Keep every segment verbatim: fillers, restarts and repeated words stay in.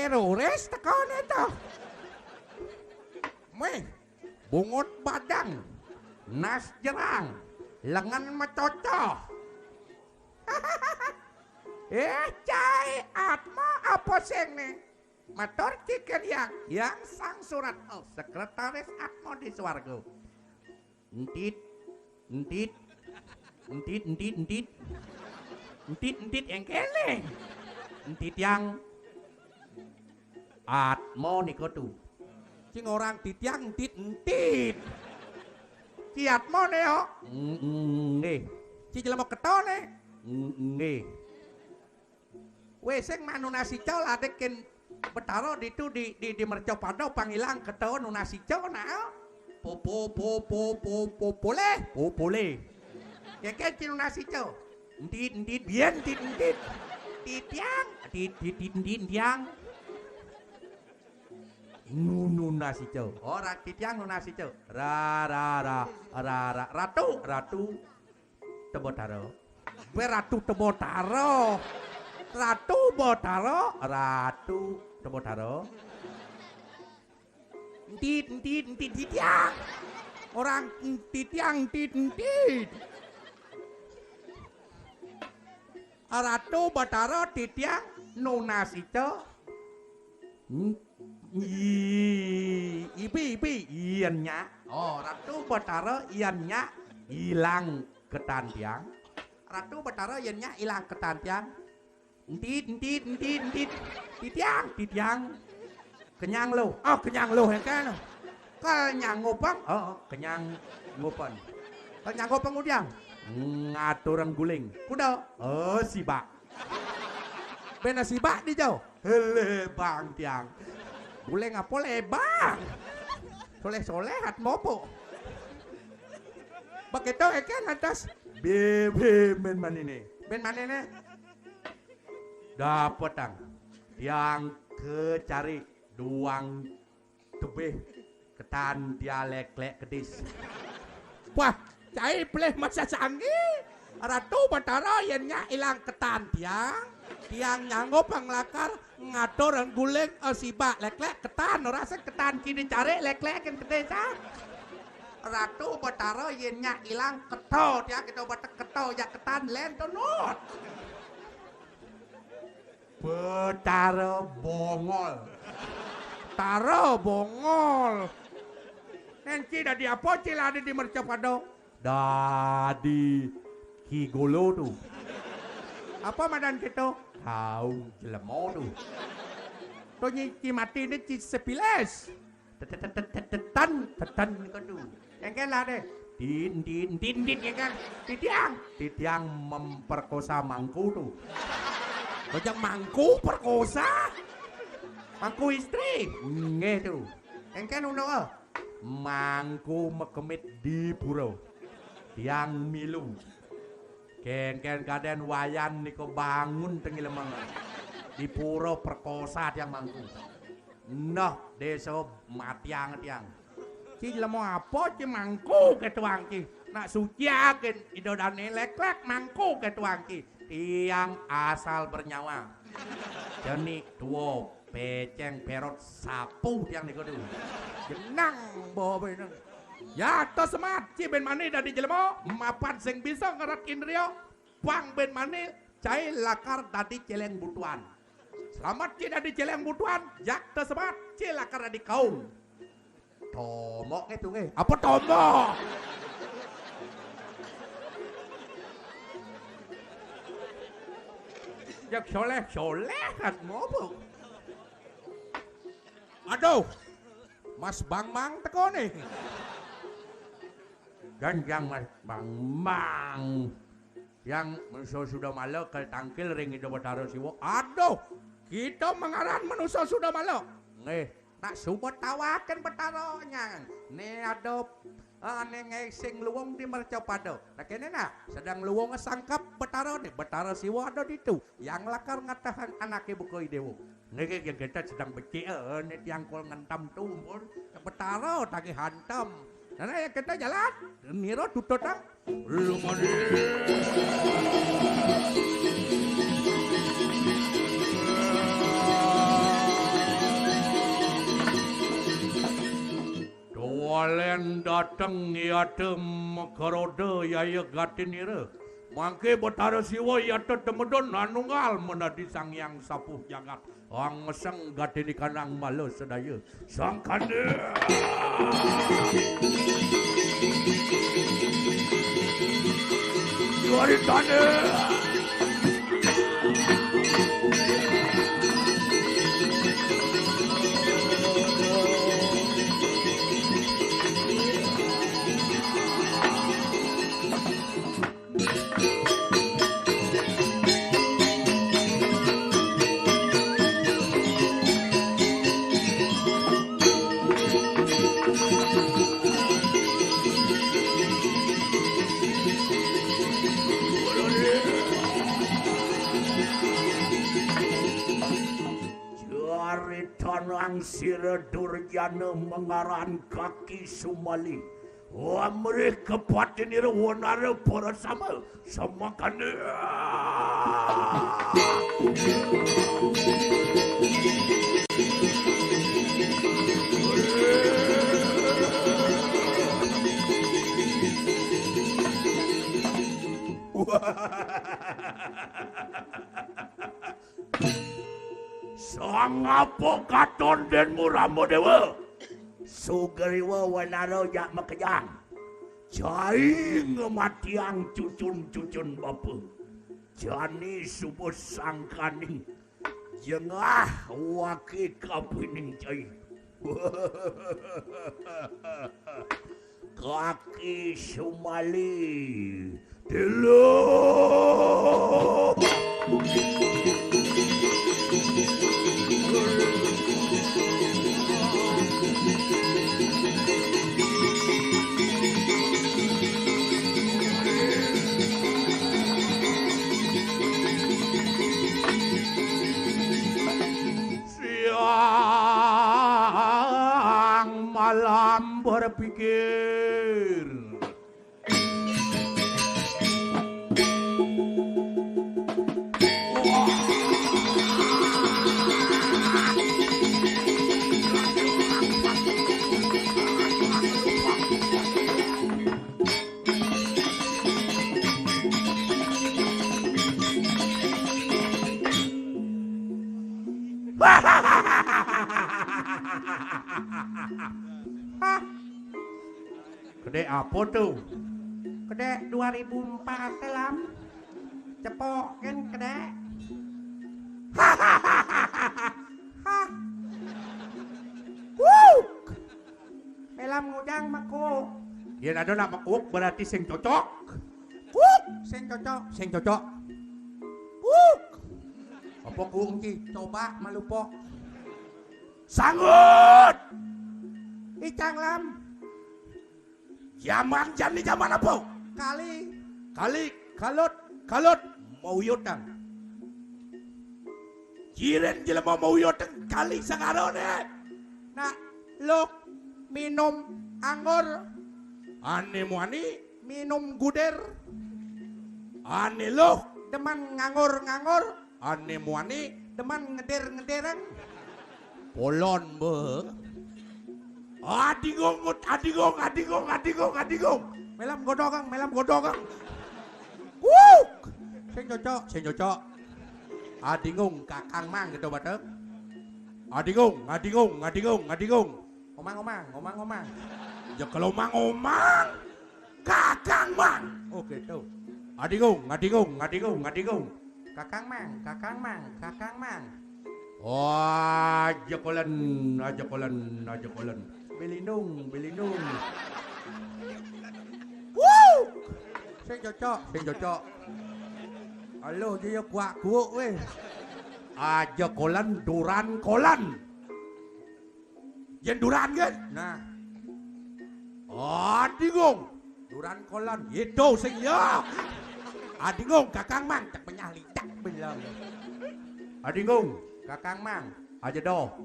Teroris tekone to. Meh, bungut badang, nas jerang, lengen mecocoh. Eh, cai Atma apa sing ne? Matur ciken yang, yang sang surat, oh, sekretaris Atma di swarga. Entit, entit, entit, entit, entit. Entit, entit yang kene. Entit yang Atma nika tu. Sing orang titiang entit, entit. Ci Atma ne yo. Mm, mm, nggih. Ci jelema ketone. Mm, nggih. Wis sing manunasica ladekin Betara ditu di, di, di mercapada pangilang keta nunasica nak. Po, po, po, po, po, po, poleh, po, poleh. Keke ci nunasica. Entit, entit, bien, entit, entit. Titiang, tit, tit, tit, entit, tiang. Nu, nunasica. Ora titiang nunasica. Ra, ra, ra, ra, ra. Ratu, ratu. Tebotara. Kowe Ratu Tebotara. Ratu Botara, Ratu Tebotara. Entit, entit, entit, titiang. Orang titiang, entit, entit. Ratu Botara titiang nunasica. Hmm? I-, ipi, ipi, yen nyak. Oh, Ratu Betara yen nyak ilang ketan tiang. Ratu Betara yen nyak ilang ketan tiang. Entit, entit, entit, entit. Titiang, titiang. Kenyang lo. Oh, kenyang lo, ya kan? Kenyang ngopeng. Oh, kenyang ngopeng. Kenyang ngopeng udiang. Ngaturang guling. Kuda. Oh, sibak. Bena sibak di jauh. Hele bang tiang. Boleh ngapo le bang? Soleh-soleh at mopo. Begitu eken atas. Bebe men manine. Men manine. Dapetang. Tiang kecari duang tebih ketan tiang leklek kedis. Wah, cai pelih masa sanggi. Ratu Betara yen nyak ilang ketan tiang. Tiang nyanggup nglakar ngatur guling, eh, sibak leklek ketan. Ora sing ketan kini cari leklek ken kedis, ah. Ratu Betara yen nyak ilang keto tiang, kita batek keto jak ketan len tunut. Betara Bongol. Betara Bongol. Nen ci dadi apa ci ladi di mercapada? Dadi Ki Golo tu. Apa madan kita? Kaum jelema tu. Tu nyi ci mati ni ci sepiles. Tetetetetetetan, tetan niku tu. Engken lah deh. Din, din, din, din, engken. Titiang, titiang memperkosa mangku tu. Bajang mangku perkosa? Mangku istri? Nggih tu. Engken uno, eh. Mangku mekemit di pura. Tiang milu. Kengken kaden wayan niku bangun tengil emang. Di pura perkosa tiang mangku. Nah, desa matiang tiang. Ci lemo apa ci mangku ketuang ci. Nak suciaken ida dane leklek mangku ketuang ci. Tiang asal bernyawa. Jani tua peceng perot sapu tiang niku tu. Jenang bawa apa ini. Ya, to semat ci ben mani dadi jelema, mapan sing bisa ngerat indria, pang ben mani cai lakar dadi celeng butuan. Selamat ci dadi celeng butuan, jak to semat ci lakar dadi kaum. Tomok ngitunge. Apa tomok? Jak soleh-soleh kan mabuk. Aduh. Mas Bang Mang teko nih. Ganjang Mas Bang Mang. Yang manusa sudah mala kel tangkil ring Ida Betara Siwa. Aduh, kita mengaran manusa sudah mala. Nggih, nak suba tawaken Betara nyan. Ne ada, ah, ne ngai sing luwung di mercapada. Nah kene nah, sedang luwung sangkep Betara ne, Betara Siwa ada ditu. Yang lakar ngatahan anake buka idewa. Niki yang kita sedang becik, eh, ne tiang kol ngentem tu pun. Betara tagih hantem. Nah, yang kita jalan, nira tutut ah. Lumadi. Dateng yata makaroda yaya gatinira. Mangke Betara Siwa yata temedun nanunggal menadi Sang Hyang Sapuh Jagat. Angeseng gatini kanang mala sedaya. Sangkana. Juaritana. Jari tanang sira Durjana mangaran Kaki Sumali. Amrih kapatinira wanara para sama, samakana. Sangapa katon denmu Rama Dewa? Sugriwa wanara jak makejang. Cai ngamatiang cucun-cucun bapa. Jani suba sangkaning jengah waki kapining cai. Kaki Sumali. Tilu. Siang malam berpikir. Kedék apa tu? Kedék dua ribu empat, Lam. Cepok kan kedék. Hah. Wuk. Mélam ngujang makuk. Yén ada nak makuk berarti sing cocok. Kuk, sing cocok, sing cocok. Kuk. Apa kuk engki? Coba malupo. Sanggut. Icang, Lam. Jaman jani jaman apa? Kali. Kali, kalut, kalut, mauyutang. Jiren jelema mauyutang kali sangarané. Nak, luh minum anggur. Ané muani minum gudir. Ané luh demen ngangur-ngangur. Ané muani demen ngeder-ngederang. Polon be. Adingung, adingung, adingung, adingung, adingung. Mélam godogeng, mélam godogeng. Wuk. Sing cocok, sing cocok. Adingung, kakang mang gitu, Batek. Adingung, adingung, adingung, adingung. Omang, omang, omang, omang. Ya kalau omang, omang. Kakang mang. Oh, gitu. Adingung, adingung, adingung, adingung. Kakang mang, kakang mang, kakang mang. Oh, aja kolen, aja kolen, aja kolen. Belindung, belindung. Wuh! Sing cocok, sing cocok. Aluh, dia kuak-kuak wéh. Aja kolen, duran kolen. Yén duran kan? Nah. Adingung. Duran kolen. Itu sing ya. Adingung, kakang mang, cek penyah licak bilang. Adingung. Kakang mang. Aja doh.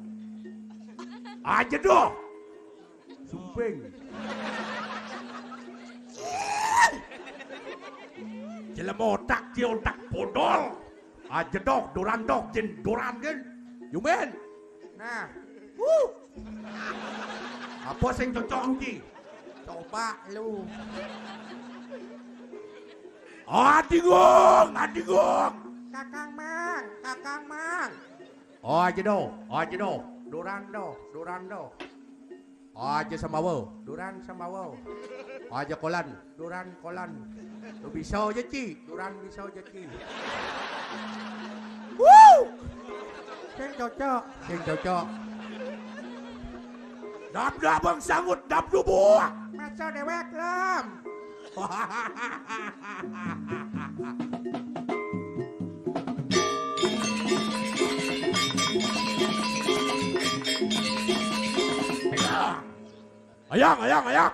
Aja doh. Sumping. Jelema otak, dia otak bodol. Aja doh, duran doh, jin duran kan. Yumen. Nah. Wuh. Apa sing cocok engki? Coba lu. Adingung, adingung. Kakang Mang, Kakang Mang. Aja doh, aja doh. Duran doh, duran doh. Aja Sambawa, duran Sambawa. Aja Kolan, duran Kolan. Lu bisa aja, Ci, duran bisa aja, Ci. Wuh! Sing cocok. Sing cocok. Dap dap bang sangut, dap dubuh. Masa dewek lem. Ayang, ayang, ayang.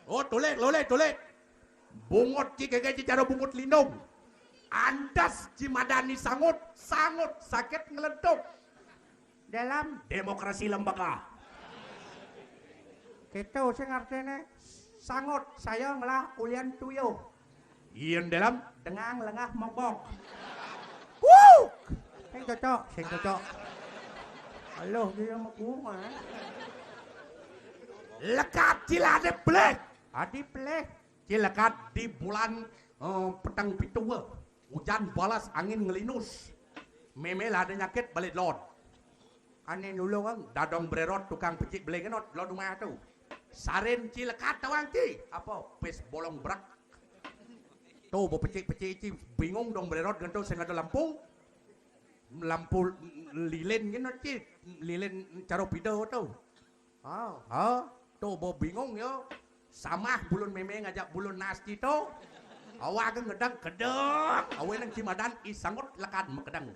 Oh, tulik, lulik, tulik. Bungut ci kagak ci cara bungut lindung. Andas ci madani sangut, sangut sakit ngelentuk. Dalam demokrasi lembaka. Kita sing artinya sangut saya ngelah ulian tuyuh. Yen dalam dengan lengah mobok. Wuh! Sing cocok, sing cocok. Aluh dia sama gua mah. Lekat cilade blek. Adi blek. Cilekat di bulan eh, petang pitu. Hujan balas angin ngelinus. Meme lah ada nyakit balik lot. Ane nulung ang dadong brerot tukang pecik beli ngenot lo rumah tu. Sarin cilekat tawang ci. Apa? Pes bolong brak. Tuh mau pecik-pecik ci bingung dong brerot gento sing ada lampu. Lampu lilin gini ci. Lilin caro pido tuh. Oh, ha? Tuh, bo bingung yo. Samah bulun meme ngajak bulun nas cito. Awak ke ngedang kedeng. Awe nang cimadan isangut lekad mekedeng.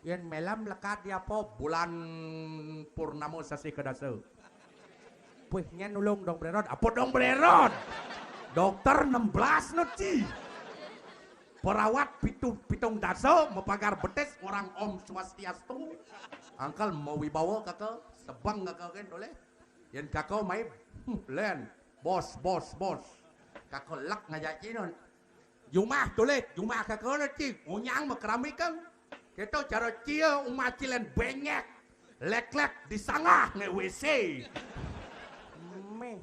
Yen melam lekad di apa? Bulan purnama sasi kedasa. Puih nyen ulung dong brerod. Apa dong brerod? Dokter enam belas no ci. Perawat pitu pitung dasa mepagar betis orang Om Swastiastu. Angkel mewibawa kaka sebang kaka kan boleh. Yen kaka mai hmm, len bos bos bos. Kaka lak ngajak cinon. Jumah tulit, jumah kaka na ci unyang mekeramik kan. Kita cara cia umah cilen benyek. Lek-lek disangah nge W C. Meh.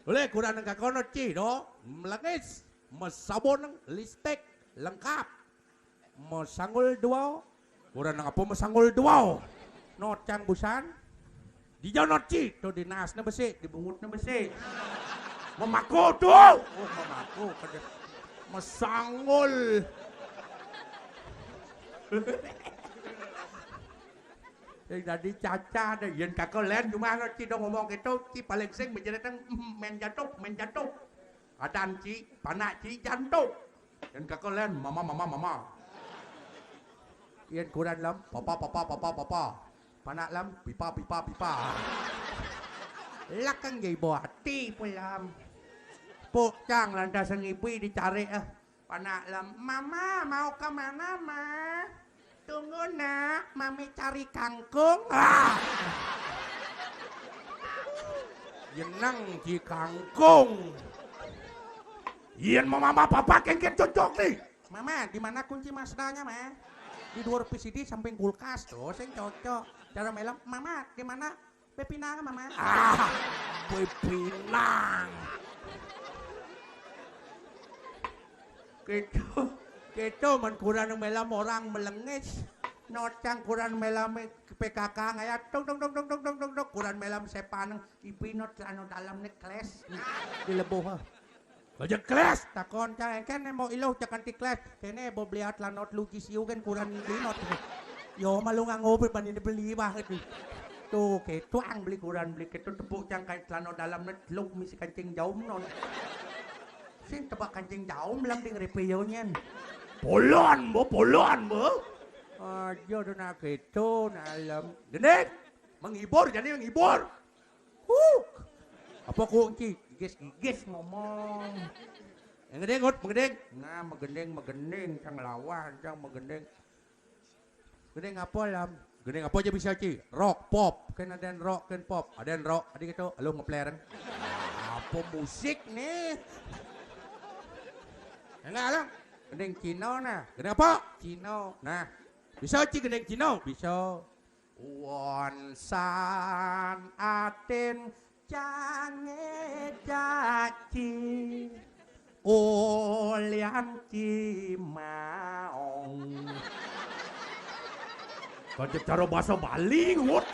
Boleh kurang kaka na ci do. Melengis. Mesabon, listik, lengkap. Mesanggul dua. Kurang apa mesanggul dua? Not cang busan. Di janot ci, tu di nas ne besi, di bungut ne besi. Memaku tu. Oh, memaku kerja. Mesanggul. Eh, jadi caca deh, yen kaka len cuma not ci dong ngomong gitu, ci paling sing menjereteng main jatuh, main jatuh. Adan ci, panak ci, jantung. Yen kaka len, mama, mama, mama. Yen kurang lam, papa, papa, papa, papa. Panak lam, pipa, pipa, pipa. Lakang jai bo ati pulam. Puk cang lantas ngipi dicari eh. Panak lam, mama mau ke mana ma? Tunggu nak, mami cari kangkung. Ah. Yenang ci kangkung. Yen mau mama papa kengket cocok nih. Mama, di mana kunci Mazdanya, Ma? Di luar P C D samping kulkas tuh, sing cocok. Cara melem, Mama, di mana Pepinang, Mama? Ah, Pepinang. Gitu, gitu, man kurang melem orang melengis. Nocang kurang melem P K K ngaya tung tung tung tung tung tung tung tung kurang melem sepaneng ipinot lano dalam ne kles. Di lebuh. Aja kles. Takon cang engken mau iluh cak anti kles. Kene bo beli at lanot lu gisiu kan kurang linot. Yo malu nganggo beli bani beli wah itu. Tuh, ketuang beli kurang beli ketu tepuk cang kai celana dalam net lu misi kancing jaum non. Sing tebak kancing jaum lam ding repe yo nyen. Polon bo, polon bo. Aja do nak ketu nak lam. Gendeng. Menghibur, jadi menghibur. Huh. Apa kunci? Gigis-gigis ngomong. Yang gede ngut, mengedeng. Nah, megendeng, megendeng, cang lawan, cang megendeng. Gendeng apa lam? Gendeng apa aja bisa ci? Rock, pop. Kan ada yang rock, kan pop. Ada yang rock, ada gitu. Lo ngeplereng. Apa musik nih? Enggak lah. Gendeng Cino nah. Gendeng apa? Cino. Nah, bisa ci gendeng Cino? Bisa. Wonsan atin Cangé caci ulian cimaong. Kocok cara basa Bali, ngut.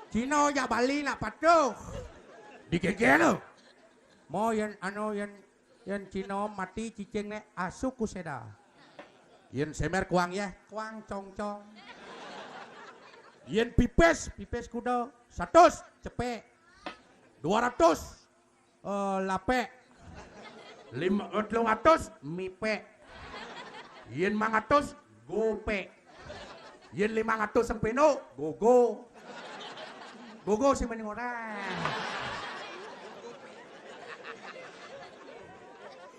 Cina ya Bali nak patuh. Digegér. Mo yén anu yén, yén Cina mati cicingné asu ku séda. Yén sémér kuang yéh, kuang congcong. Yén pipis, pipis kuda, satus cepé. Dua ratus, eh, lapé. Lima, eh, telung atus mipé. Yén mangatus gopé. Yén limang atus sempéno, gogo. Gogo sing mending ora.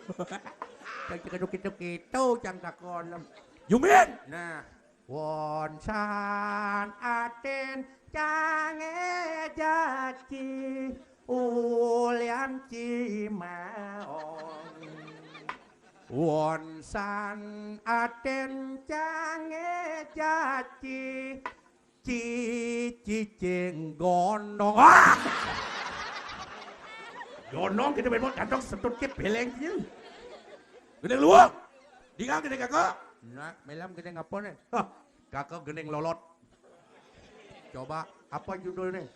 Cang cekaduk kitu-kitu, cang takon. Yumin. Nah, wonsan atin cangé jaci ulian cimaong. Wonsan atin cangé jaci, cicing gondong. Ah! Gondong gitu, bébot kantong setut ké béléng gitu. Gedé luwung. Dingang gedé kaka. Nah, mélam gedé ngapa nih? Hah, kaka gending lolot. Coba, apa judulnya?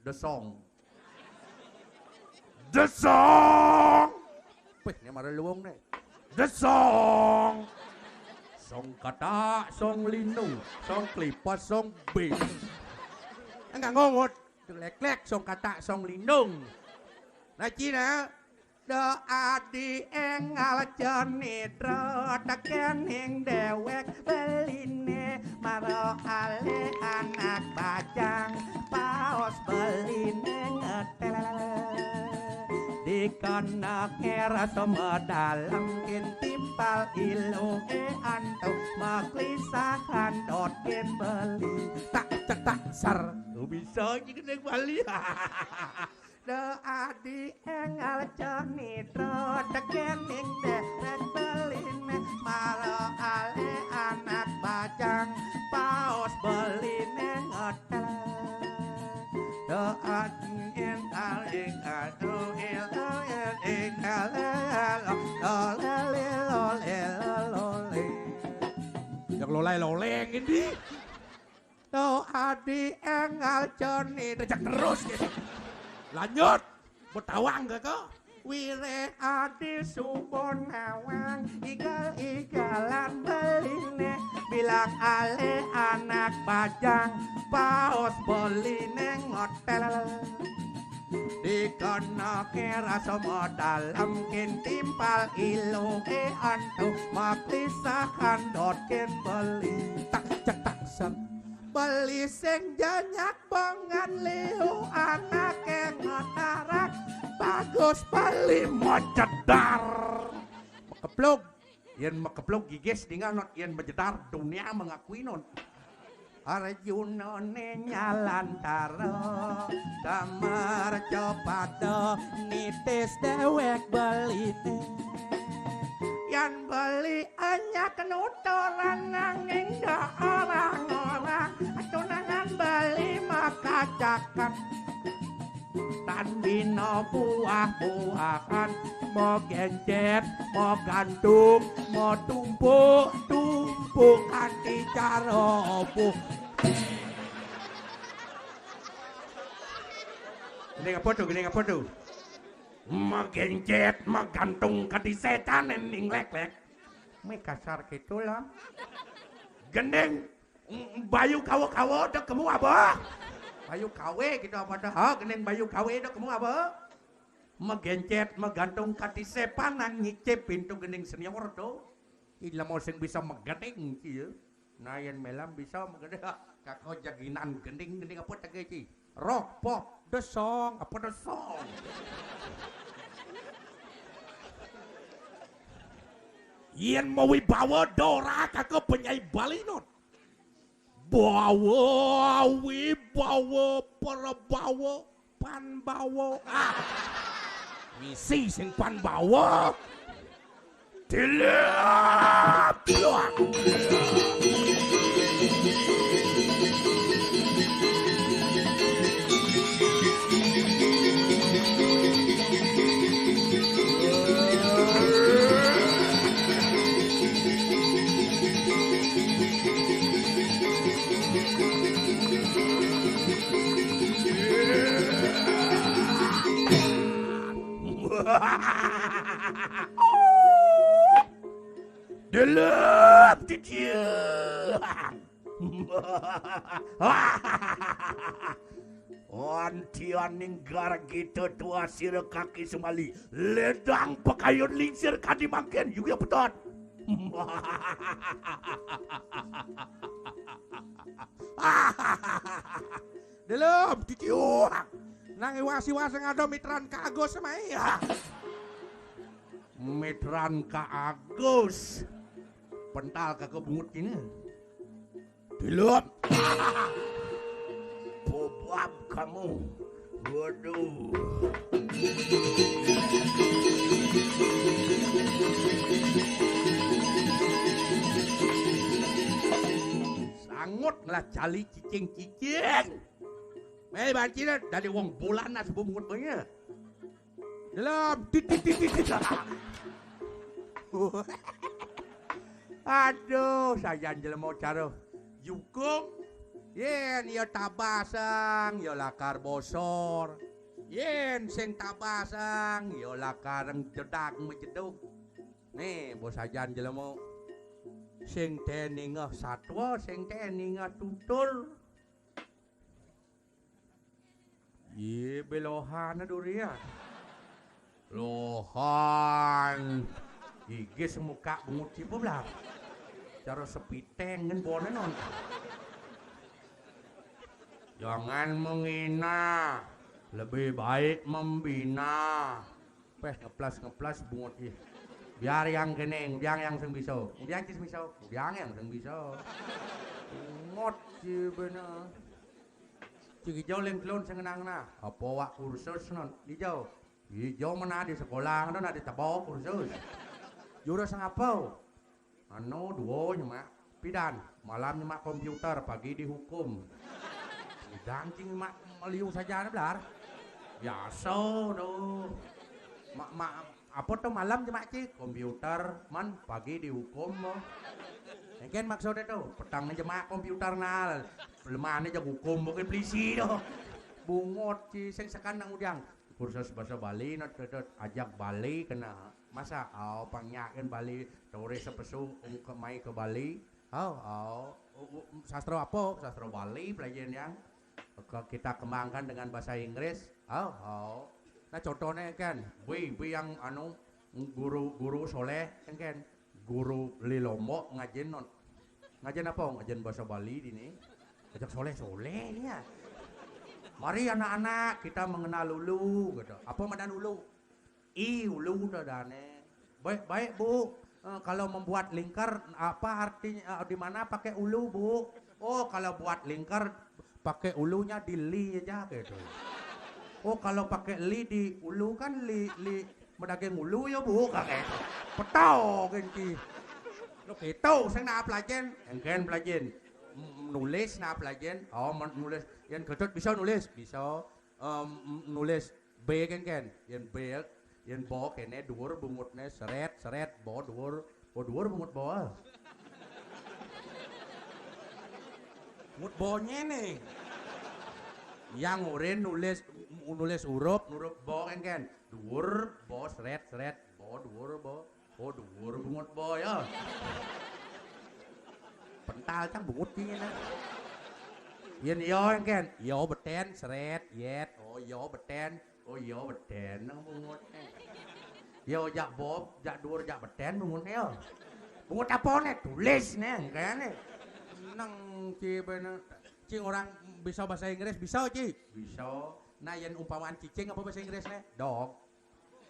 The Song. The Song. Wih, ini mara luwung nih. The Song. Song kata, song lindung, song kelipas, song bis. Enggak ngongot. Lék-lék, song kata, song lindung. Nah, Cina, da adi énggal cenidra, tekéning déwék beliné, mara alé anak bajang, paos beliné ngetél. Dikena ngéra sama dalem, kin timpal ilué antu, maklisahan dot kin beli. Tak, tak, tak, sar. Lu bisa aja gedé Bali. Da adi énggal cenidra, tekéning déwék beliné, mara alé anak bajang, paos beliné ngetél. Da adi énggal, énggal, énggal, énggal, énggal, lolé, lolé, lolé. Yang lolé, lolé, ini. Tuh adi énggal cenidra, rejek terus gitu. Lanjut. Betawang kaka. Wiré adi suba nawang, igel-igelan beliné, bilang alé anak bajang, paos beliné ngetél. Dikena ngéra sama dalem, kin timpal ilué antu, maklisahan dot kin beli. Tak, cek, tak, sat. Beli sing jenyak banget, liu anaké ngetarak, bagus beli majedar. Makeplug. Yén makeplug gigis, dingal not, yén majedar dunia mengakui not. Arjunané nyalantara, kamar cepada, nitis déwék beliné. Yén beli anyak nuturan, nanging da orang-orang, tunangan beli makacakan. Tan bina buah-buahan, magencet, magantung, matumpuk-tumpuk, kanthi cara obuh. Gending apa tuh? Gending apa tuh? Magencet, magantung, kanthi sétan ning lék-lék. Mé kasar gitu lah. Gending, mm, bayu kawa-kawa da kemu apa? Bayu kawe gitu apa da? Ha, gending bayu kawe da kemu apa? Magencet, magantung, kanthi sétan nang ngicip pintu gending senior tuh. Ilmu sing bisa magending, ci, ya. Nah, yén mélam bisa magending. Kaka jaginan gending, gending apa tegé, ci? Rock, pop, The Song, apa The Song? Yén mawibawa da ora kaka penyanyi Bali not. Bawa, wibawa, perbawa, panbawa. Ah. Misi sing panbawa. Tilap, luak. Delep titiang. Antianing gargita tua sira kaki sumali, ledang pakayun lingsir kadi mangkin, yugia petot. Delep titiang. Nang iwas-iwas ngado mitran kagus mai. Mitran ka Agus. Pental kagak bungut kini. Dilem. Bobab kamu. Waduh. Sangut lah cali cicing-cicing. Eh, bancina dari wong bulan lah sebelum bungut banyak. Delem, tit, tit, tit, tit, tit. Aduh, sajan jelema cara yukung. Yen ya tabasang, ya lakar bosor. Yen sing tabasang, ya lakar jedak mejeduk. Nih, bos sajan jelema. Sing teningah satwa, sing teningah tutul. Iya, belohan durian. Lohan. Gigis muka bungut cipu belah. Cara sepiteng ngen bonen non. Jangan menghina, lebih baik membina. Peh ngeplas-ngeplas bungut ih. Biar yang kene, biar yang sing bisa. Biar sing bisa. Biar yang sing bisa. Bungut sih bener. Cik Ijo ling telun sing ngenang nah. Apa wak kursus non? Ijo. Ijo mana di sekolah non ada tebau kursus. Jurus ngapa? Anu dua nyemak. Pidan, malam nyemak komputer, pagi dihukum. Pidan cing mak meliu saja belar. Biasa tuh. Mak mak apa tuh malam nyemak cik komputer, man pagi dihukum. Engken maksudnya tuh, petang nyemak komputer nal. Lemahnya jago hukum mungkin polisi tuh. Bungut ci sing sekan nang udiang. Kursus bahasa Bali not kedet ajak Bali kena masa au pangyakin Bali tore sepesu ke mai ke Bali. Au au. U- u- Sastra apa? Sastra Bali pelajaran yang ke- kita kembangkan dengan bahasa Inggris. Au au. Nah contohnya kan, bui bui yang anu guru guru soleh kan kan guru lilombo ngajin non ngajin apa ngajin bahasa Bali dini ajak soleh soleh nih ya. Mari anak-anak kita mengenal ulu gitu. Apa madan ulu? I ulu dadane. Baik baik bu. Eh, kalau membuat lingkar apa artinya eh, di mana pakai ulu bu? Oh kalau buat lingkar pakai ulunya di li aja gitu. Oh kalau pakai li di ulu kan li li medaging ulu ya bu kayak gitu. Petau kan ki. Lo gitu sing nak pelajen. Engken pelajen. M- Nulis nak pelajen. Oh men- nulis. Yang ketut bisa nulis. Bisa. Em, nulis B kan kan. Yang B yang bo kene dhuwur bungutne seret seret bo dhuwur bo dhuwur bungut bo. Bungut bonye nih. Yang urin nulis nulis huruf huruf bo kan kan. Dhuwur bo seret seret bo dhuwur bo. Oh dhuwur bungut bo ya. Pental cang bungut kini nah. Yen yo kan. Yo beten seret yet. Oh yo beten. Oh iya beten nang bungut. Ya jak bob, jak dhuwur jak beten bungut ya. Bungut apa nih? Tulis nih kayaknya. Nang ci bener. Cing orang bisa bahasa Inggris bisa ci. Bisa. Nah yen umpamaan cicing apa bahasa Inggrisnya? Dog.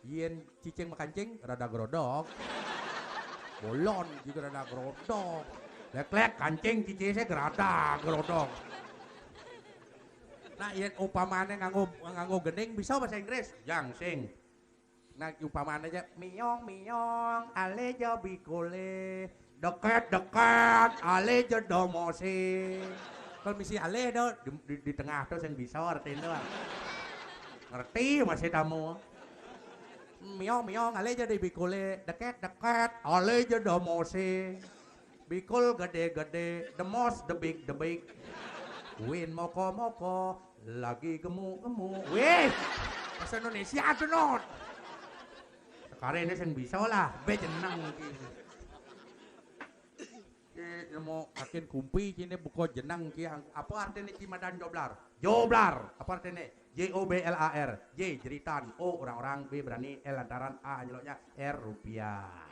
Yen cicing makancing rada grodog. Bolon juga rada grodog. Lek-lek kancing cicing saya gerada grodog. Nah, yen umpamane nganggo nganggo gending bisa bahasa Inggris? Jang sing. Nah, umpamane aja miong miong ale ja bikole deket deket ale ja domose. Kalau misi ale do di, di, di tengah tuh yang bisa artiin doang. Ngerti masih tamu. Miong miong ale ja di bikole deket deket ale ja domose. Bikul gede-gede, the most the big the big. Win moko-moko, lagi gemuk-gemuk. Wih, bahasa Indonesia tuh not. Karene sing bisa lah, be jeneng iki. Ki nemu kakin kumpi kine buka jeneng ki ang-, apa artine ki madan joblar? Joblar. Apa artine? J O B L A R. J jeritan, O orang-orang, B berani, L lantaran, A anjloknya, R rupiah.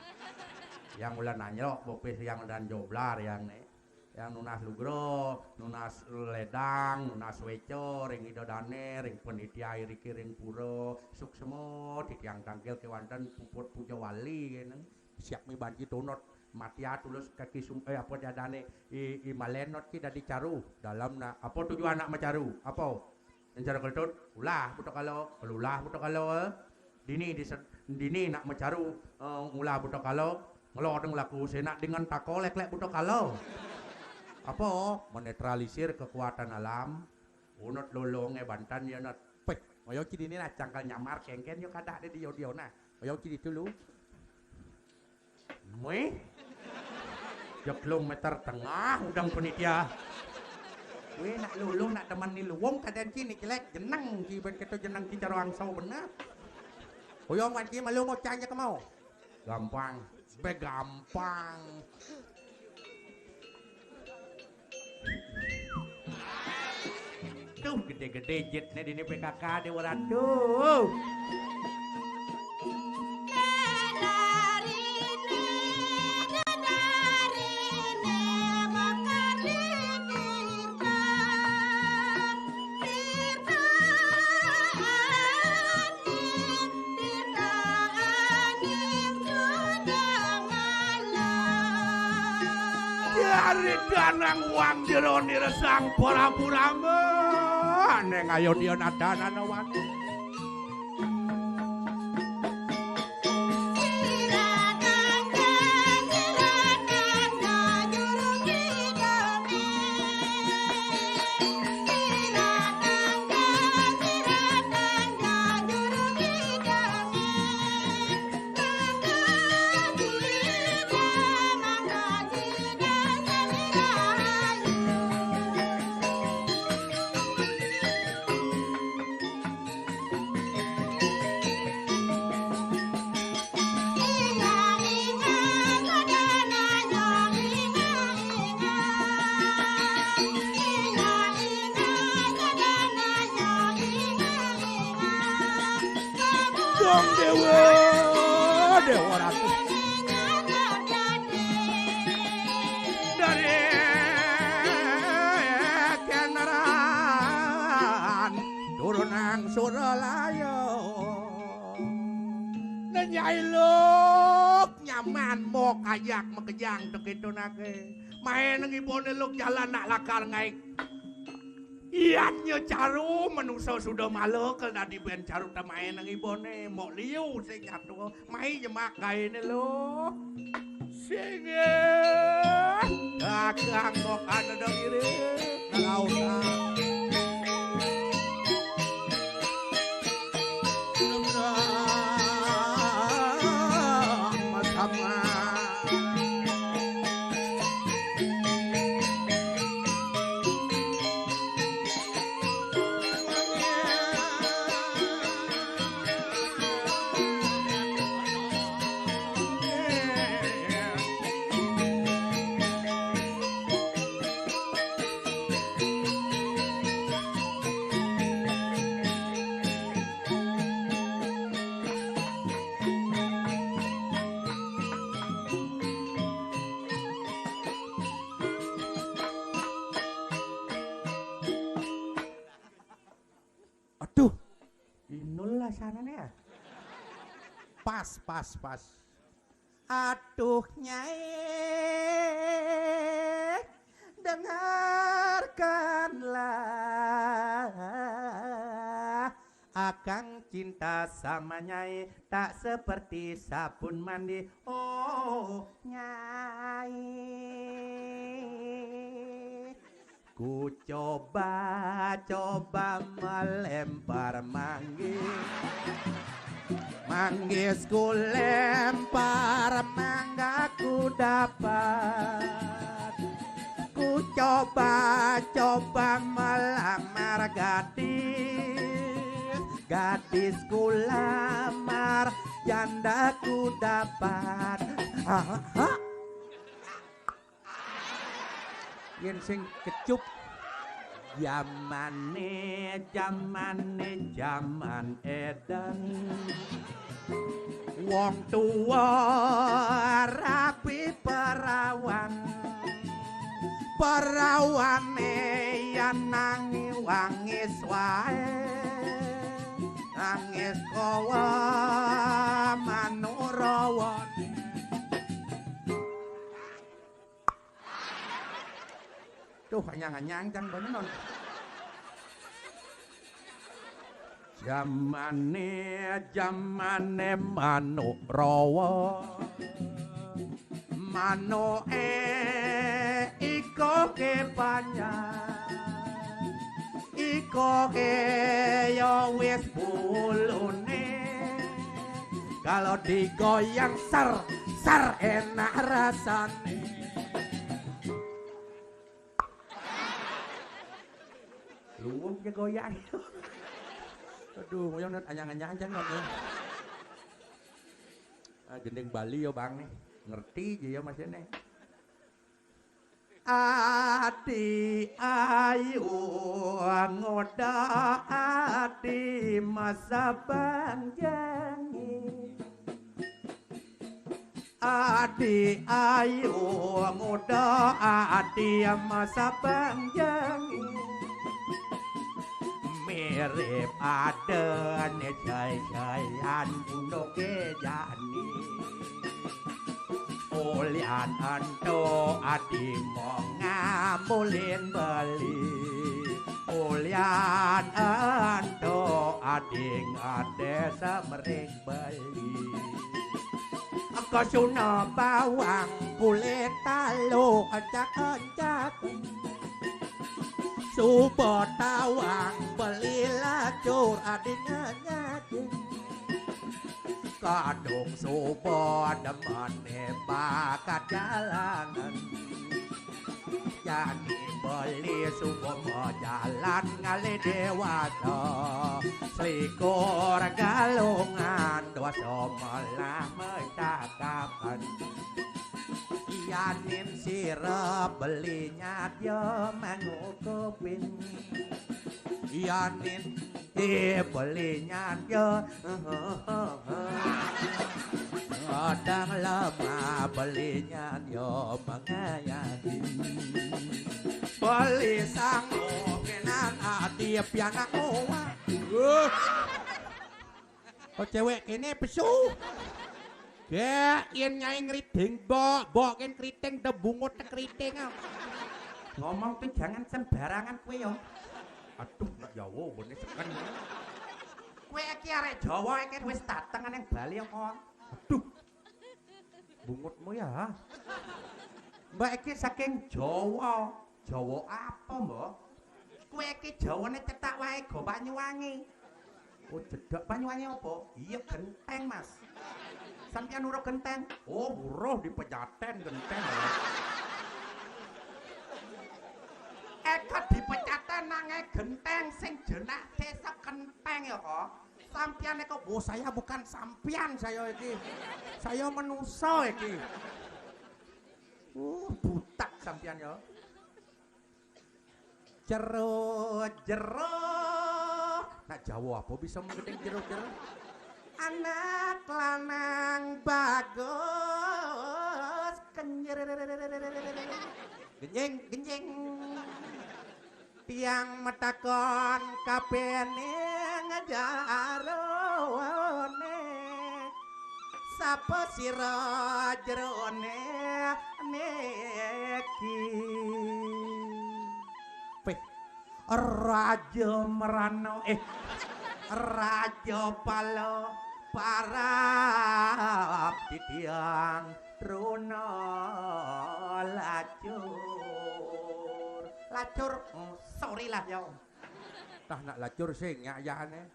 Yang ulah nanyok bopis yang dan joblar yang ne. Yang nunas lugro, nunas ledang, nunas weco, ring ida dane, ring penitia iriki ring pura, suksma titiang tangkil kewanten puput puja wali kene. Siap mi banci tunut, matia tulus kaki sum-, eh, apa jadane, i, i malenot ki dadi caru. Dalam na, apa tujuan nak macaru? Apa? Encar keltut, ulah buta kala, kelulah buta kala, eh. Dini di, dini nak macaru, eh, ulah buta kala, ngelodeng laku senak dengan takolek lek buta kala. Apa? Menetralisir kekuatan alam. Unut lolonge bantan ya nut. Peh, ngoyo ki dini nah cangkal nyamar kengken yo kadak de dio dio nah. Ngoyo ki ditu lu. Weh. Jeklung meter tengah udang penitia. Weh, nak lulung, nak teman ni luwung, kadan ki ni kelek, jeneng ki, ben keto jeneng ki caro angso bener. Uyong wan ki malu mau cang je kemau. Gampang. Be gampang. Tuh, gede-gede jetne dini P K K, Dewa Ratu. Jari danang wang jero niresang para purama. Neng ayo dia nadanana wani. Dong Dewa, Dewa Ratu. Dari Keneran turun nang Suralaya. Nenyai luk nyaman mo kayak makejang tekitunake. Maeneng ibone luk jalan nak lakar ngaik. Iatnya caru manusa suda mala kel dadi ben caru temaeneng ibone. Mok liu sing nyatu. Mai jemak gaene luk. Sing, eh, kakang kok ada dong iri. Nggak usah. Aduh, inul lah sanane ya. Pas, pas, pas. Aduh, Nyai, dengarkanlah. Akang cinta sama Nyai tak seperti sabun mandi. Oh, Nyai. Ku coba-coba melempar manggis. Manggis ku lempar, mangga ku dapat. Ku coba-coba melamar gadis. Gadis ku lamar, Jandaku dapat. Ha, ha, ha. Yen sing kecup. Jamane, jamane, jaman edan. Wong tuwa rapi perawan. Perawane yen nangi wangis wae. Nangis kowe manurawane. Tuh, anyang-anyang jang beneran. Jamane, jamane manuk rawa. Manuke iko ke panjang. Iko ke ya wis bulune. Kalau digoyang ser, ser enak rasane. Luwung ke goyang. Aduh, ngoyong dan anyang-anyang aja nggak nih. Ah, gending Bali ya, Bang, nih. Ngerti aja ya, Mas, ini. Adi ayu ngoda adi masa banjangi. Adi ayu ngoda adi masa banjangi. Mirip adene jai-jaian bunuke jani. Ulian ento adi mong ngamulin beli. Ulian ento adi ngade semring beli. Kesuna bawang kulit talu encak-encak. Suba tawang beli lacur adine nyaji. Kadung suba demene bakat jalanan. Jani beli suba majalan ngalih dewata. Selikur galungan dua semelah mencakapan. Yanin sira beli nyadya mangukupin. Yanin eh beli nyadya. Kadang lemah beli nyadya mengayahi. Beli sanggup kenan adi pianak muwa. Kok cewek kene pesu. Gek, yen nyai ngriding, mbok, mbok ken kriting, de bungut kriting, ah. Ngomong tuh jangan sembarangan kowe ya. Aduh, nak Jawa, bone seken. Kowe iki arek Jawa iki wis dateng ning Bali apa? Aduh. Bungutmu ya. Mbak iki saking Jawa. Jawa apa, Mbok? Kowe iki Jawane cetak wae go Banyuwangi. Oh, cedhak Banyuwangi apa? Iya, genteng, Mas. Sampeyan weruh genteng? Oh, weruh di Pejaten genteng. Eka di Pejaten nange genteng sing jenah desa genteng ya kok. Sampeyan eka, oh, saya bukan sampeyan, saya iki. Saya menusa iki. Uh, butak sampeyan ya. Jero, jero. Nak Jawa apa bisa menggeting jero-jero? Anak lanang bagus kenyer. Genjing, genjing. Tiang metakon kapening jarone. Sapa sira jerone niki? Weh, Raja Merana, eh, Raja Pala parab titiang truna lacur. Lacur, oh, sorry lah ya. Tah nak lacur sing nyayane.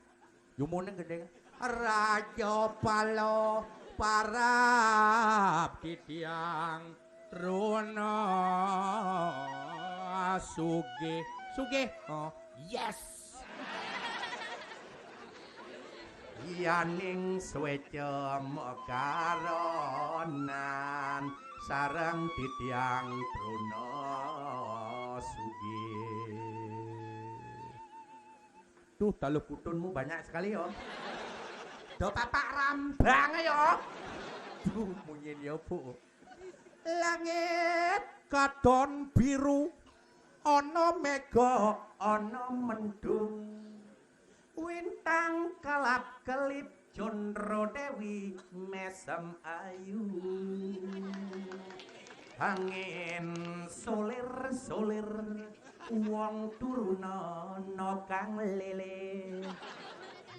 Yumune gendeng. Raja Pala parab titiang truna sugih. Sugih. Oh, yes. Yaning swéca makaronan sareng titiang truna sugih. Duh, taluh kutunmu banyak sekali ya. Do papak rambang ya. Duh, munyin ya, Bu. Langit katon biru, ana mega, ana mendung. Wintang kelap-kelip, Candra Dewi mesem ayu. Angin solir-solir, wong turuna kang lele.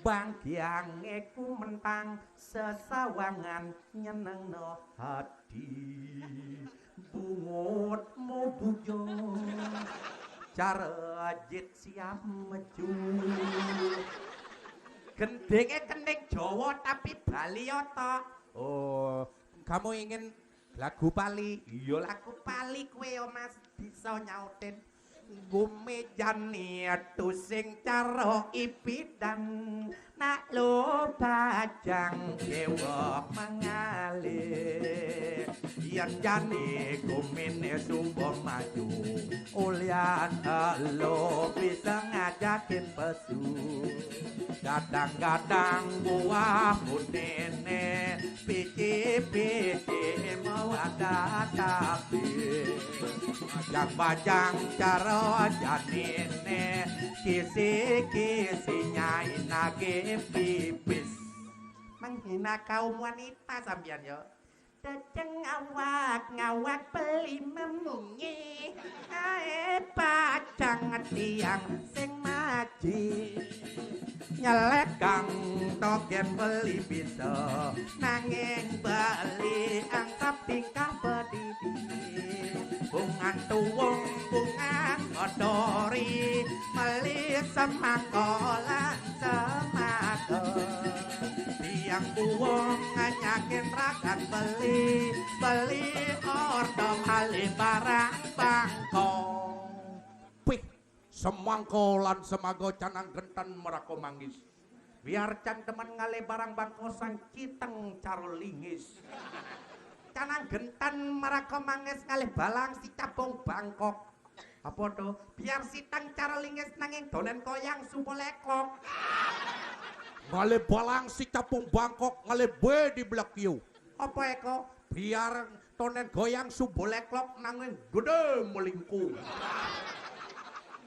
Banggiange ku mentang sesawangan nyenengno hati. Bungutmu bujur, cara jit siap meju. Gendenge kening Jawa tapi Bali ya, tok. Oh, kamu ingin lagu Bali? Iya, lagu Bali kuwe ya, Mas. Bisa nyautin. Gumejani tusing cara ipidan, nak lo bajang dewa mengalih. Yen jani gumine suba maju, ulian lo bisa ngajakin pesu. Kadang-kadang buah bunine pici-pici mawadah tapi. Bajang-bajang cara janine, kisi-kisi nyainake pipis. Menghina kaum wanita sampeyan ya. Dajeng ngawak-ngawak beli memungi. Ae pacang tiang sing maji. Nyelekang togen beli bisa, nanging beli angkap tingkah pedidi. Bungan tuwung, bungan odori, meli semangko lan semangko. Tiang tuwung nganyakin rakan beli, beli ordo mali barang bangko. Pih, semangko lan semago canang genten merako manggis. Biar cang demen ngalih barang bangko sang citeng caro lingis. Canang genten merako manggis ngalih balang si capung bangkok. Apa to? Biar siteng caro lingis nanging donen koyang supo lekok. Ngalih balang si capung bangkok, ngalih be di blekyu. Apa eko? Biar tonen goyang subo leklok nanging gede melingkung.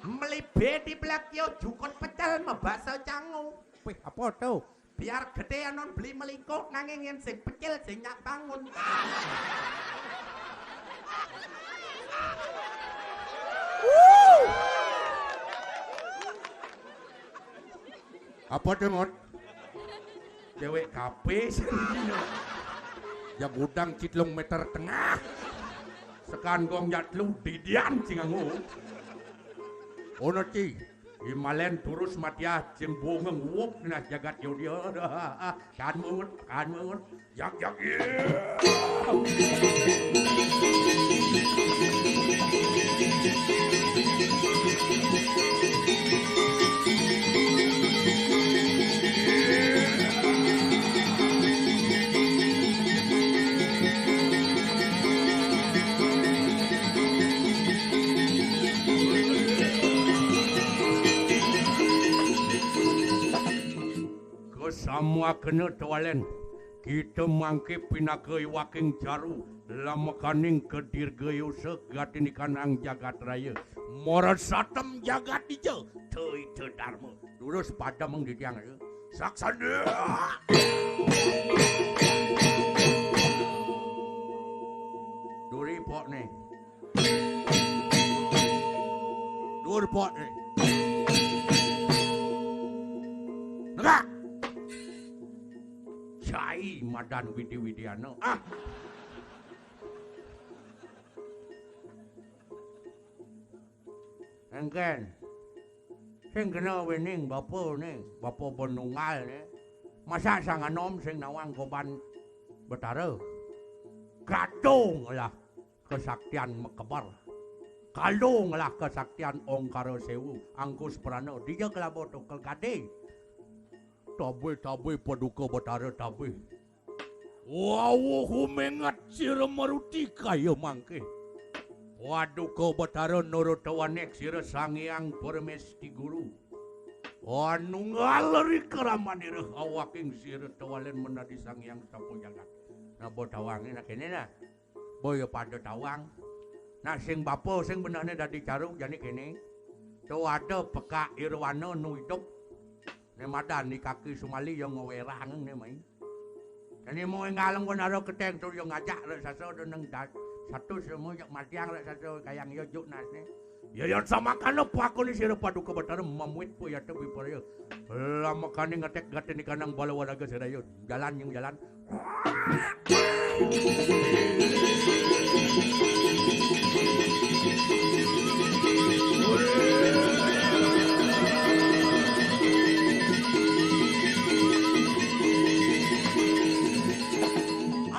Melibe di blekyo jukut pecel mebasa cangu. Wih, apa to? Biar gede anon beli melingkung nanging yen sing pecil sing nyak bangun. Apa to, Mut? Cewek kape. Ya gudang citlung meter tengah. Sekan gong jatlu didian cingangu. Ono ci, imalen turus matiah cimbungeng wuk nah jagat yodia. Kan Mut, kan Mut. Jak, jak, iya. Kesamuakena tewalen. Kita mangke pinaka iwaking jaru, lamekaning kedirgayusa gatinikanang jagat raya. Mara satem jagat dija, tei te darma. Durus padameng ditiang ya. Saksana. Duri pok nih. Dur pok nih. Negak. Cai madan widi-widiana. Ah. Engken. Sing kena wening bapa ne, bapa benunggal ne. Masa sang anom sing nawang koban Betara. Gadung lah kesaktian mekeber. Kalung lah kesaktian Ongkara Sewu, Angkus Prana. Dija kelabo tukel gade. Tabe, tabe, Paduka Batara, tabe. Wawuh umenget sira maruti kaya mangke. Paduka Batara nurut wanek sira Sang Hyang Permesti Guru. Anunggal ri kramanira awaking sira tawalen menadi Sang Hyang Sapo Jagat. Napa tawange nak kene nah? Boya pada tawang. Nah, sing bapa sing benehne dadi caru jane kene. Tuwada pekak Irwana nu idup. Ne madan di kaki Sumali ya ngewerang ne mai. Jane mau ngalem kon aro keteng tur ya ngajak raksasa do neng da-, satu semua jak matiang raksasa kayang ya juk nasne. Ya, yan samakana pakune sira Paduka Batara mamuit puyata wiparya. Lamakaning ngetek gatene kanang bala waraga sedaya. Jalan yang jalan.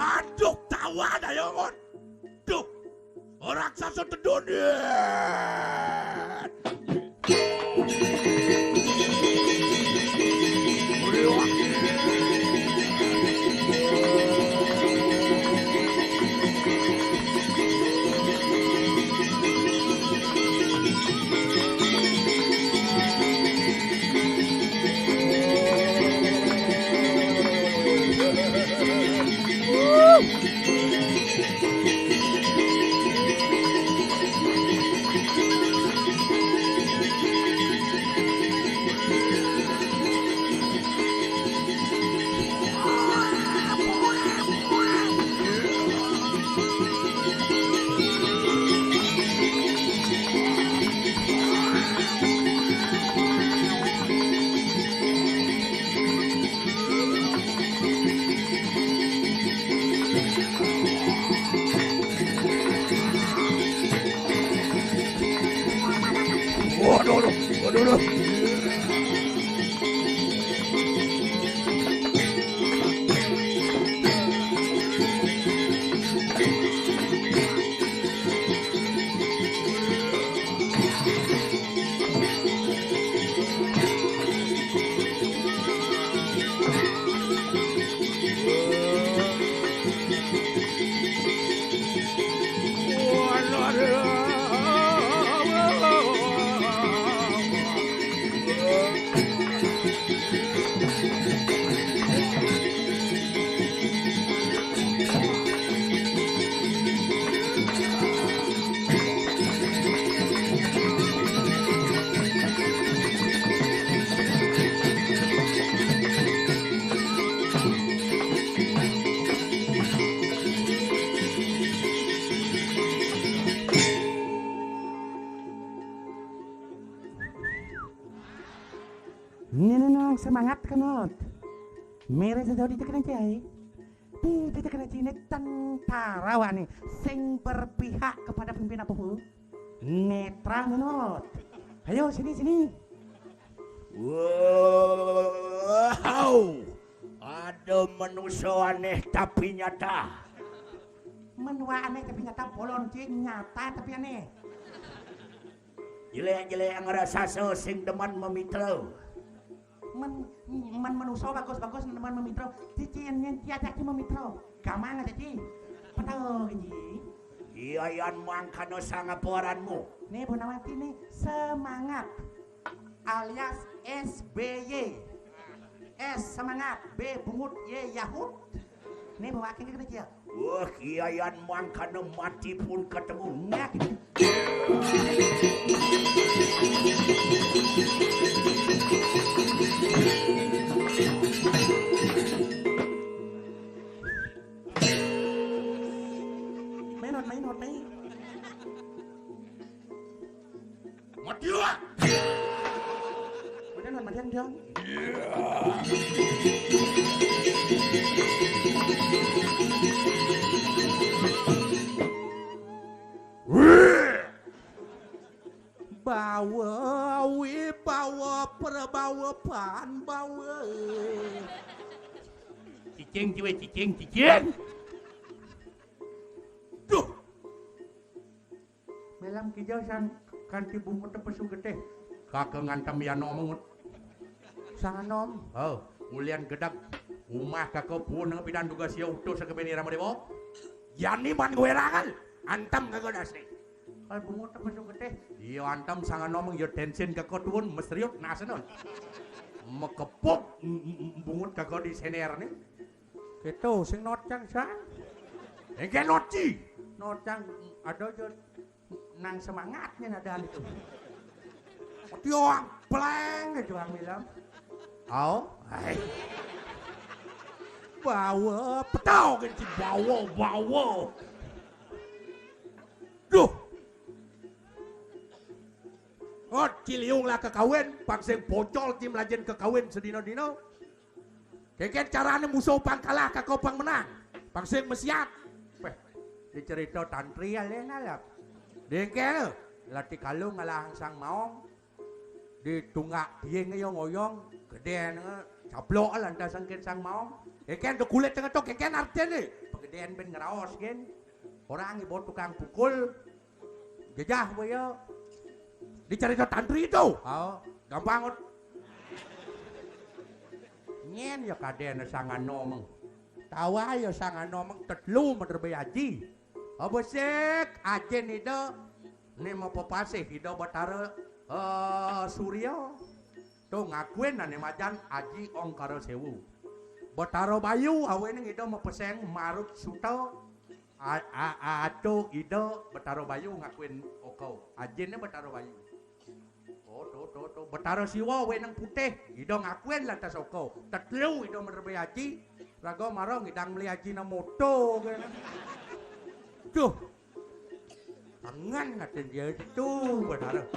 Aduh, tawan ayo, Ngun. Duh, raksasa tedun. Waduh, waduh, waduh. Nini nang semangat kenot. Mere sejauh di tekan cai. Di tekan cai ini tentara wani sing berpihak kepada pemimpin apa hu? Netra menot. Ayo sini sini. Wow. Ada manusia aneh tapi nyata. Menua aneh tapi nyata, bolon cing nyata tapi aneh. Jelek-jelek ngerasa sing demen memitra. Men, men manusia bagus-bagus demen memitra. Cici yang nyenti aja ki memitra. Gamang aja ki. Betul ki. Iya, yan mangkana sangaporanmu. Nih, Bu Nawati nih, semangat. Alias S B Y. S semangat, B bungut, Y Yahud. Nih, bawa akhirnya kena dia. Wah, iya, yan mangkana mati pun ketemu. Nah, gitu. Main, main, main. Mati lah. Matian, matian, Jong. Bawa, wi, bawa, perbawa, pan, bawa. Cicing, ciwe, cicing, cicing. Duh. Melam kijau sang kanti bungut tepesu getih. Kaka ngantem ya nomungut. Sang nom. Oh. Ulian gedeg, umah kaka puun pidan dugas ia utuh sakabéh ni Rama Déwa. Jani man ngwerangan, antem kaka dasé. Kal bungut apa suket téh? Iya antem sangano meng ya tensin kaka tuun mesriut nasena. Mekepuk m-, m-, m-, bungut kaka di sener nih. Kéto sing notcang sang. Engké notci. Notcang ada aja nang semangatnya nadaan itu. Tiang pleng gitu ang bilang. Au, ai. Bawa, petau kan si bawa, bawa. Duh. Oh, Ciliung lah kekawin, pang sing pocol ci melajin kekawin sedina-dina. Kénkén carané musuh pang kalah kaka pang menang. Pang sing mesiat. Péh, dicerita tantri alé nalap. Déngké, Lati Kalung ngalahang Sang Maong. Ditunggak tiing ya ngoyong, gedén cablok lantas sangkén Sang Maong. Kénkén to kulit tengah to, kénkén artiné. Pegedén ben ngeraos gén. Orang ibu tukang pukul. Jejah wé ya. Dicarita tantri to. Oh, gampang, Ut. Nyén ya kadén sangano meng. Tawa ya sangano meng tetelu meterbé aji. Abesik ajin ida né mapepasih ida Betara, eh, Surya. To ngakuin ané majan Aji Ongkara Séwu. Betara Bayu awining ida mapeseng Marut Suta. A-, a-, ato ida Betara Bayu ngakuin oka. Ajinné Betara Bayu. Oh, to, to, to. Betara Siwa weneng putih, ida ngakuin lantas oka. Tetelu ida merebé aji, raga mara ngidang meli aji na moto kéné. Duh. Kangen atin dia itu, Betara.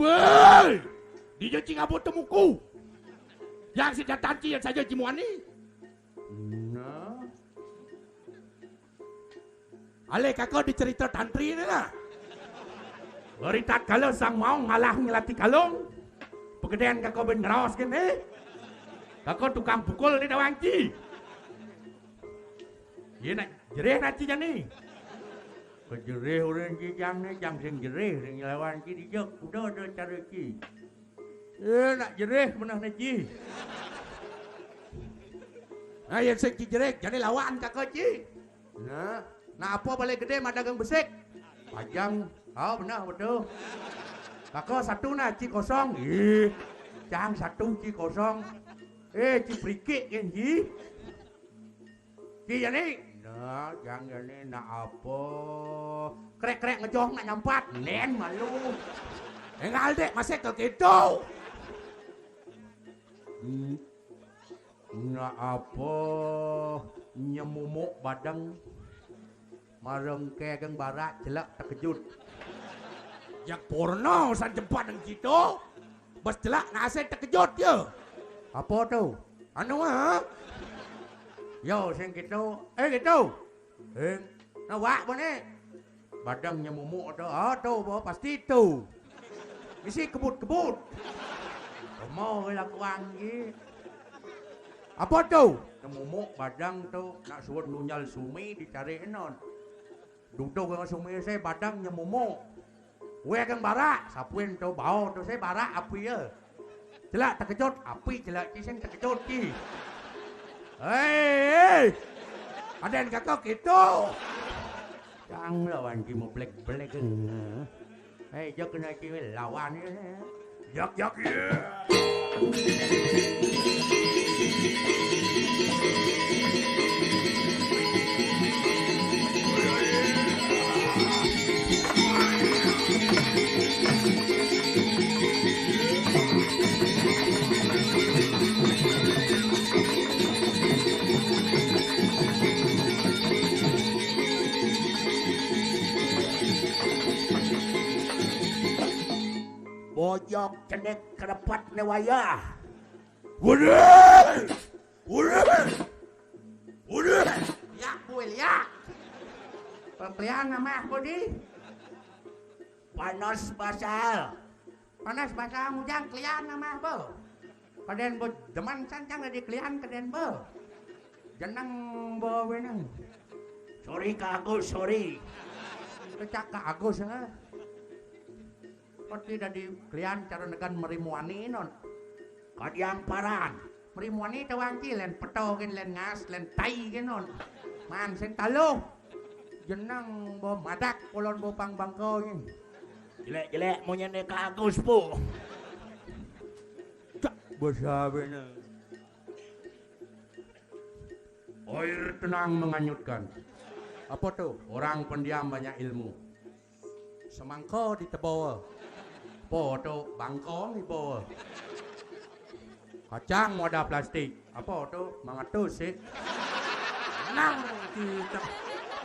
Woi! Dija cing abot temuku. Yang si datanci yang saja jimuani. Nah. Alé kaka dicerita tantri né nah. Baritat kala Sang Maong ngalah ngelati kalung. Pegedén kaka ben ngeraos kéné. Kaka tukang pukul di dawanci. Iya nak jerih naci jani. Kejerih urang ci jang né, jang sing jerih, sing lawan ci dija, kuda ada cara ci. Eh, nak jerih meneh né ci. Nah, yén sing ci jerih, jani lawan kaka ci. Nah, nah apa balé gedé madagang besik? Pajang, oh beneh betul. Kaka satu nah ci kosong, ih, cang satu ci kosong. Eh, ci perikik kan ci. Ki jani. Nah, jang jani nak apa? Krek-krek ngejoh nak nyampat. Nén malu. Engal dék masih ke gitu. Hmm. Nak apa? Nyemumuk badeng. Marengké geng barak celak tekejut. Jak porno san jempat nang gitu. Bas celak nasé tekejut ya. Apa tu? Anu, ha? Yo, sing gitu. Eh, gitu. Eh, nawak mana? Badang nyemumuk tu. Ah, tu, bah, pasti tu. Misi kebut-kebut. Mau lakuan ji. Apa tu? Nemumuk badang tu, nak suut nunjal sumi dicari enon. Duduk dengan sumi saya badang nyemumuk. Weh kang barak, sapuin tu bau tu saya barak api ya. Celak terkejut, api celak ci sing terkejut ci. Hei, hei. Aden kakak gitu. Cang lawan ki mau blek-blek. Hei, jok kena ki lawan ya. Jok, jok, ya. Bojok cenik kerepet ne wayah. Udah! Udah! Udah! Liak, bue, liak. Pemplian nama aku di? Panas basal. Panas basal mujang klian nama aku. Kaden bo demen sancang di klian kaden bo. Jeneng bo weneng. Sorry Kak Agus, sorry. Kecak Kak Agus, ha? Peti dadi klian cara negan merimuani non. Kadiang paran. Merimuani tawang ki len peto gen, len ngas, len tai gen non. Man sing taluh. Jeneng bo madak, kolon bo pang bangko gen. Jelek-jelek munyi ne Kak Agus, pu. Cak basa bener. Air tenang menganyutkan. Apa tu? Orang pendiam banyak ilmu. Semangka di tebo. Apa tu? Bangka ni bo. Kacang wadah plastik. Apa tu? Mangatus sih. Nang kita.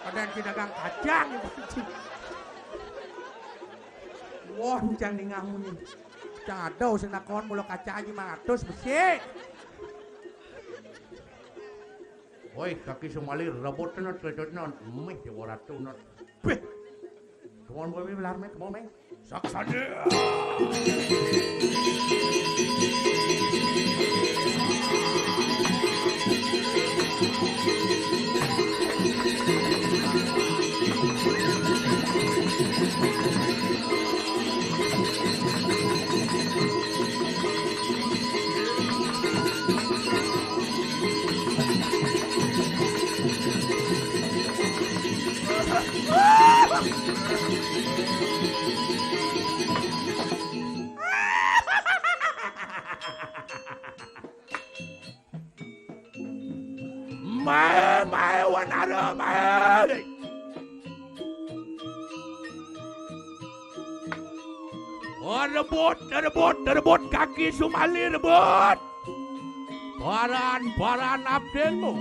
Ada yang dagang kacang. Wah, macam ni ngamu ni. Macam ada sing nakon mula kaca aja mangatus besi. Woi, kaki sumalir, rebut tenot, rebut tenot. Mih, di waratu not. Beh. Come on, boy, meh, belar, meh, come on, meh. Saksanya. Mae, mae, wanara, mae. Oh, rebut, rebut, rebut, kaki sumali rebut. Paran, paran abdenmu.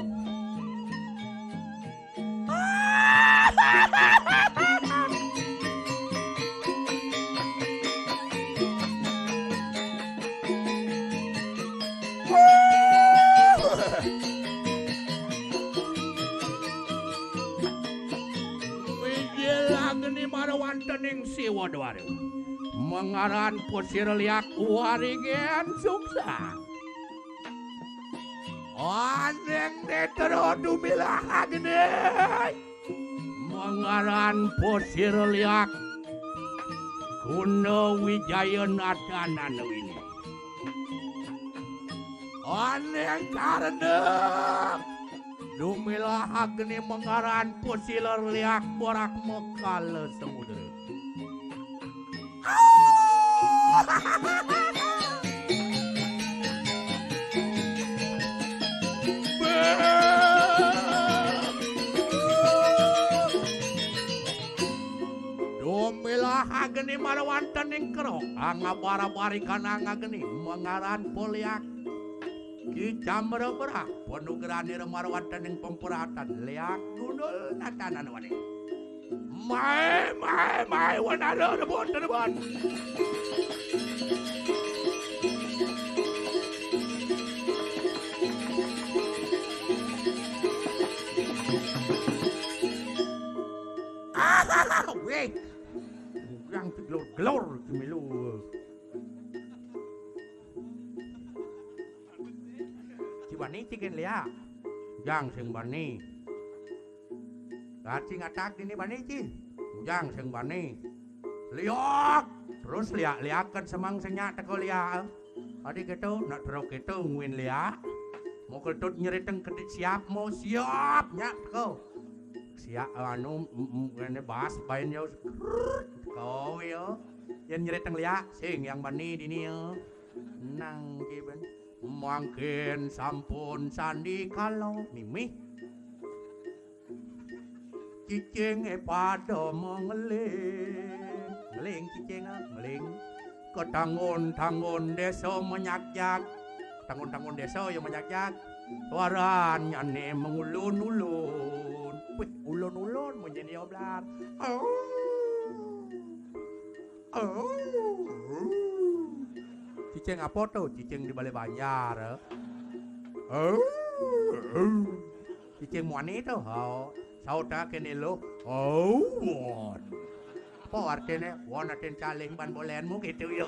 Mijil agni marawantening Siwa Dwara. Mangaran Pusir Liak Warigen Suksa. Aneng Netra Dumilah Agni. Mangaran Pusir Liak Guna Wijaya Nadanan Wini. Aneng karena Dumilah Agni mangaran Pusir Liak Borak Mekala Samudra. Dumilah agni marawantening kero, angabara-bari kanang agni, mangaran Poliak. Ki Camra berah, panugrahanira marawantening pemperatan, Liak Gundul Natanan Wani. Mae, mae, mae, wanara rebut, rebut. Ah, weh. Yang gelor-gelor kemilu. Bani ci gén liak. Jang sing bani. Lah ci ngatak dini bani ci. Jang sing bani. Liak. Terus liak-liakan semang sing nyak teka liak. Adi kéto, nak terus kéto nguin liak. Mau ketut nyeriteng kedit siap, mau siap nyak teka. Siap, anu, mm, mm, ini bas bain yo. Kau yo. Yang nyeriteng liak, sing yang bani dini yo. Nang kiben. Mangkin sampun sandi kala mimih. Cicingé pada mengeling. Ngeling cicing, ah, ngeling. Ketanggun-tanggun désa menyakjak. Ketanggun-tanggun désa ya menyakjak. Suarannyané mengulun-ulun. Wih, ulun-ulun munyin ya blar. Oh. Oh. Cicing apa to? Cicing di balé banjar. Oh. Cicing muani to. Oh. Sauta kéné lo. Oh. Won. Apa artiné? Won atin calih ban bolénmu gitu yo.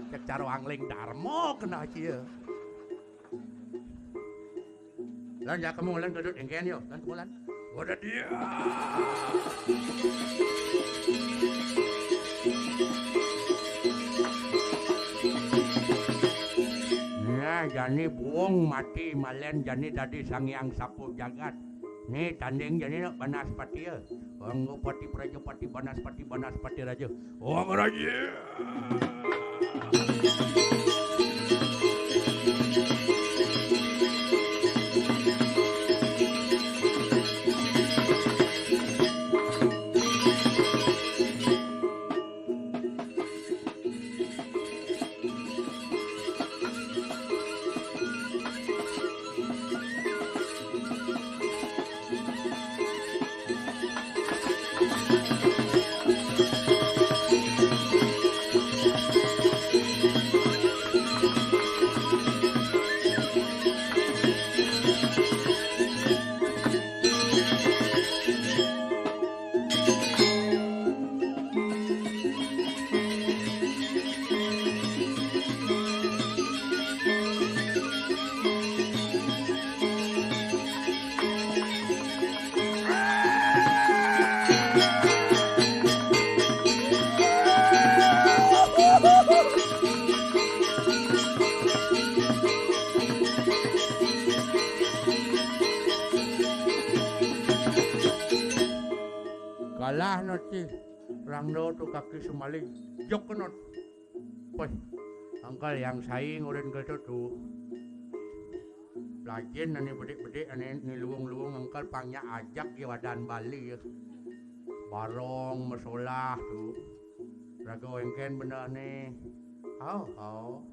Cek caro angling darma kena cia. Lan ya kamu lan duduk engken yo, lan kamu lan. Wadah dia. Nah, jani buung mati malen jani dadi Sang Hyang Sapu Jagat. Nih tanding jani nak Banaspati ya. Anggapati Prajapati Banaspati Banaspati Raja. Wong Raja. Kalah no ci Rangda tu kaki sumali. Jok kenot. Weh, angkal yang sai ngurin gitu tu. Lajin ane bedik-bedik ane ni luung-luung angkal pang nyak ajak ya wadan Bali ya. Barong mesolah tu. Raga engken bener ne. Hau, hau.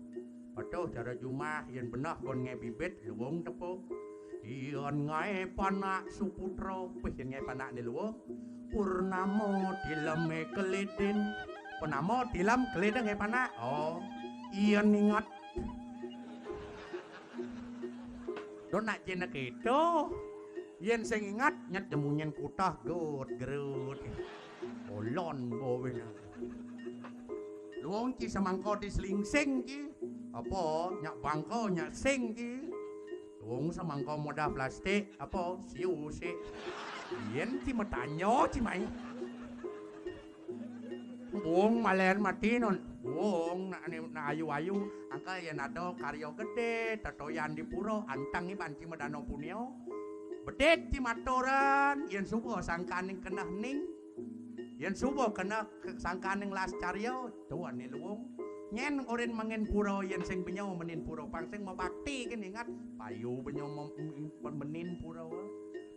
Patuh cara jumah yen beneh kon ngai bibit luung tepuk. Yen ngai panak suputra, pih yen ngai panak ni luung. Purnama tileme kelidin. Purnama tilem kelidin ngai panak. Oh, yen ingat. Do nak jenek itu. Yen sing ingat nyet jemunyen kutah gut gerut. Olon bo wina. Luung ci semangka di selingsing ci. Apa nyak bangka nyak sing ci. Luung semangka modah plastik apa siu sik. Yen ci metanyo ci mai. Wong malen mati non. Wong nak ni nak ayu-ayu angka yen ada karya gede tetoyan di pura antang iban ci medana punia. Bedit ci maturan yen suba sangkaning keneh ning. Yen suba kena ke-, sangkaning las carya, tuan ni luung. Nyen orin mangin pura yen sing benyo menin pura pang sing mabakti ken ingat payu benyo mem-, mem-, menin pura.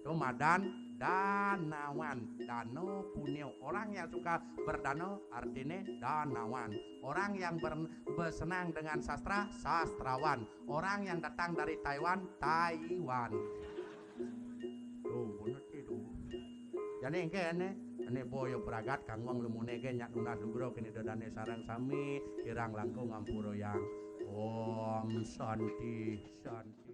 Tu madan danawan, dana punia. Orang yang suka berdana artine danawan. Orang yang ber-, bersenang dengan sastra, sastrawan. Orang yang datang dari Taiwan, Taiwan. Tuh, bener sih tuh. Jane engke ene, ene boyo pragat kang wong lumune ke nyak nunas lugra kene dodane sareng sami, kirang langkung ampura yang. Om Santi, Santi.